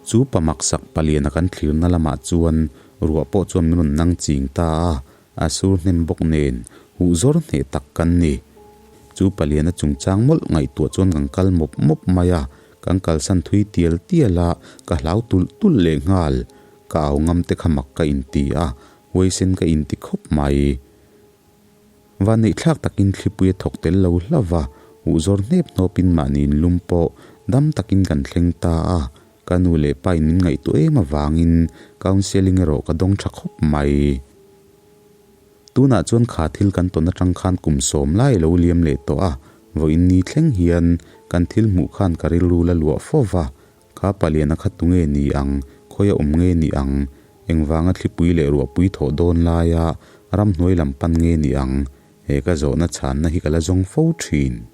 Chu pa maksak paliana kan thlirna lamah chuan ruah pawh chuan min rawn nang ching ta a, a sur hnem bawk nen huh zawr hneh tak kan ni. Chu paliana chungchang mawlh ngaihtuah chuan kan kal mawp mawp mai a, kan kalsan thui tial tial a, ka hlau tulh tulh leh nghal. Ka au ngam te kha mak ka inti a, huaisen ka inti khawp mai. Vanneihthlak takin thlipui a thawk tel lo hlauh va, huh zawr hnep hnawpin mahni inlum pawh dam takin kan thleng ta a, ka nu leh pa in min ngaihtuah em avangin counselling erawh ka dawng tha khawp mai. Tunah chuan kha thil kan tawn atang khan kum sawm lai a lo liam leh tawh a, vawiin ni thleng hian kan thil hmuh khan ka rilru la luah fo va, Kha paliana kha tunge ni ang, khawi a awm nge ni ang, engvanga thlipui leh ruahpui thawh dawn laia ramhnuai lam pan nge ni ang, he ka zawhna chhanna hi ka la zawng fo thin.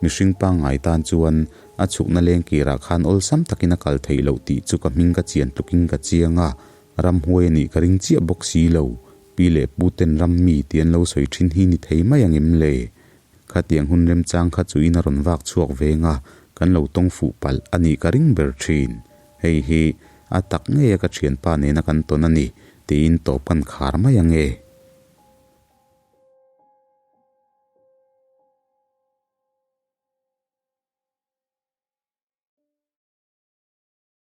Mihring pangngai tan chuan a chhukna lengkirah khan awlsam takin a kal theih loh tih chu ka hming ka chian tlukin ka chiang a, ramhuai a nih ka ring chiah bawk si lo, pi leh pu ten ram mi tih an lo sawi thin hi ni thei mai ang em le? Khatiang hun remchang kha chu in a rawn vak chhuak veng a, kan lo tawng fuh palh a nih ka ring ber thin. Hei hi a tak ngei a ka thianpa nena kan tawn a ni tiin tawp kan khar mai ang e.